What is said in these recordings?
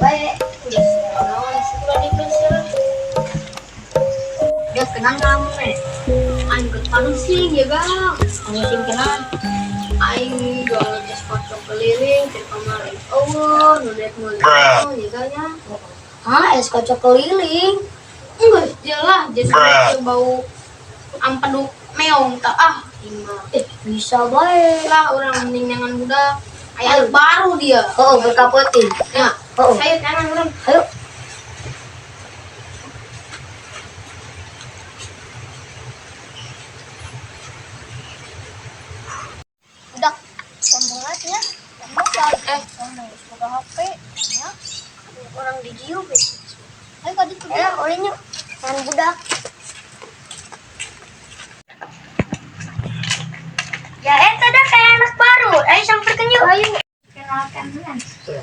Bae. Naon syukur di lah. Ya kenal kamu eh. Aing ke sing ya gang. Musim kenal. Aing jualan es kocok keliling ke kamar aing eueuh nu dek meuli naon ya gang ya. Hah, es kocok keliling. Enggak jelas jadi bau ampedu meong tak ah aing mah. Eh, bisa bae. Lah orang mending nyangan budak. Aya anak baru dia. Oh, berkapotin. Ya, Oh. saya tangan orang. Ayo. Udah, sombong aja ya. Sombong ya. Eh. Sombong semoga HP ya. Orang di Jiu, Ayo kadi tuh. Ayo, olehnya. Main budak. Ya, dah kayak anak baru. Ayo samperkeun yuk. Ayo. Kenalkan dulu.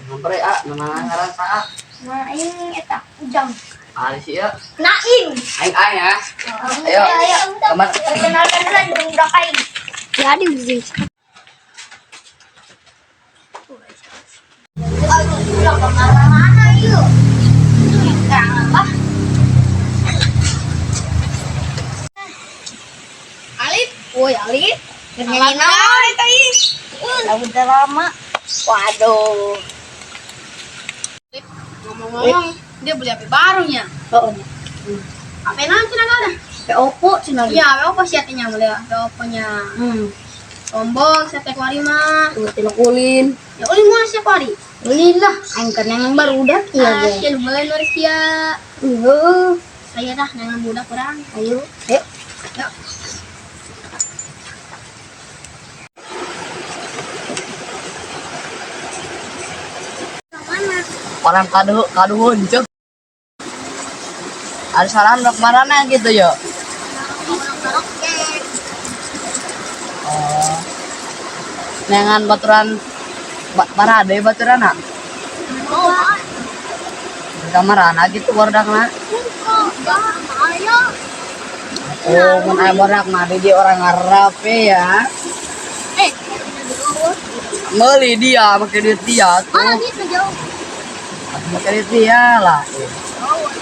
Ngamper ya, nama ngaran saha? Nah, ini eta Ujang. Ali sih ya. Naim. Aing aing ya. Ayo. Ayo. Kemana? Perkenalkan dulu jeung budak aing. Jadi sih. Aduh, ulah kemana-mana yuk. Apa? Alif, woi Alif. Nyanyi naon eta ih? Udah lama. Waduh. Ngomong-ngomong, dia beli HP barunya. Oh, HP naon cenah ada? HP Oppo cenah. Iya, HP Oppo sih artinya beli HP Oppo-nya. Sombong, saya teh kuari mah. Tuh tilok ulin. Ya ulin mau sih kuari. Ulin lah, aing keur yang baru udah iya Ah, ge. sia lu bener sia. Heeh. Saya dah nangan budak kurang. Ayo, ayo. Yuk. Mana? Orang kadu kaduhun cuk. Ada saran rek marana gitu yo. Oh. Nengan baturan parade baturan ha. Oh, Kamarana gitu bordakna. Oh, mun aya bordak mah di orang Arab ya. Eh, Meuli dia make duit dia tuh. mana duitnya jauh? Make duit dia lah.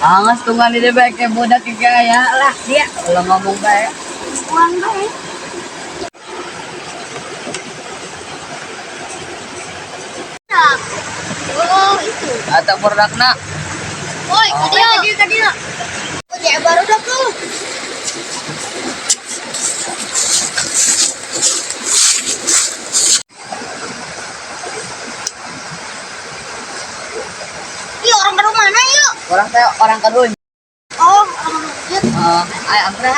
Angas tunggan di bae ke budak ke gaya lah dia. Kalau ngomong bae. Uang bae. Oh, itu. Atau bordakna. Woi, tadi tadi. Oh, ya baru dah tuh. Ih, orang baru mana yuk? Orang teh orang kaduhun. Oh, orang baru. Yuk, Ayo ampra.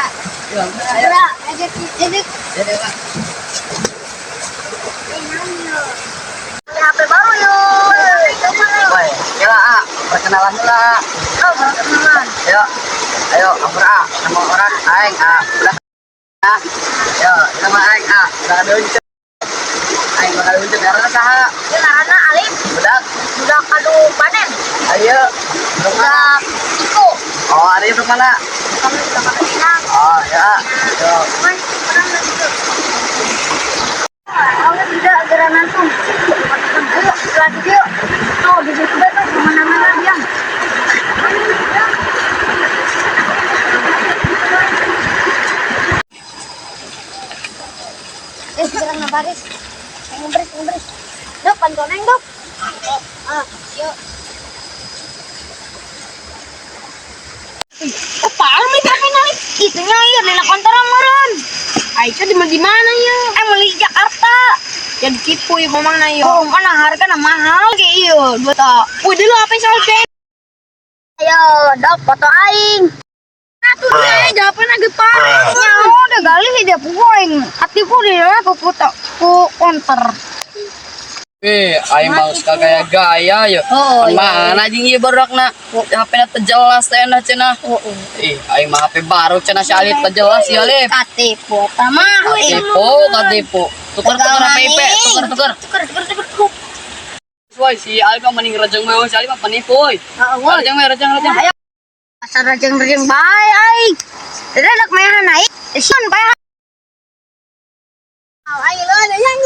Yo ampra ayo. Bra, aja jadi Jadi Pak. HP baru yuk. Woi, kela A, perkenalan dulu A. Oh, baru kenalan. Ayo. Ayo ampra A, nama orang aing A. Udah. Ayo, nama aing A, udah kaduhun. Aing bakal kaduhun karena saha? Ya, ngaranna Alif, Budak. budak kadu panen. Ayo. Budak mana? Budak Iko. Oh, ada yang mana? Kamu sudah kata Cina. Oh, ya. Ayo. Mas, orang itu. Awalnya tidak agar nantung. Ayo, lanjut yuk. Tuh, di situ tuh kemana-mana dia. Eh, sekarang apa, Riz? Ngibris, ngibris. Dok, pantoneng, dok. Ah, yuk. Oh, parah nih HP nalik. Itunya iya, lila kontoran meureun. Aisyah di mana ya? Eh, beli di Jakarta. Ya ditipu ya mamang na yo. Oh, mana harga na mahal kayak iya, dua tak. Wih, dulu apa soal cek? Ayo, dok, foto aing. Atuh deh, jawaban agak parah. Ya, udah gali sih dia puing. Hatiku dia ku foto ku konter. Eh, aing mah suka gaya-gaya yo. Oh, iya. Mana jeung ieu barudak-na? HP-na teu jelas teh na cenah. Oh, oh. Ih, aing mah HP baru cenah si Alif teu jelas si Alif. Katipu tama. Katipu, katipu. Tukar-tukar HP IP, tukar-tukar. Tuker, tuker, tuker. Woi, si Alif mah mending rejeng we, si Alif mah penipu euy. Heeh, woi. Rejeng we, rejeng, rejeng. Ayo. Pasar rajeng-rajeng bae aing. Dadak mayahan aing. Sion bae. Ayo lo ada yang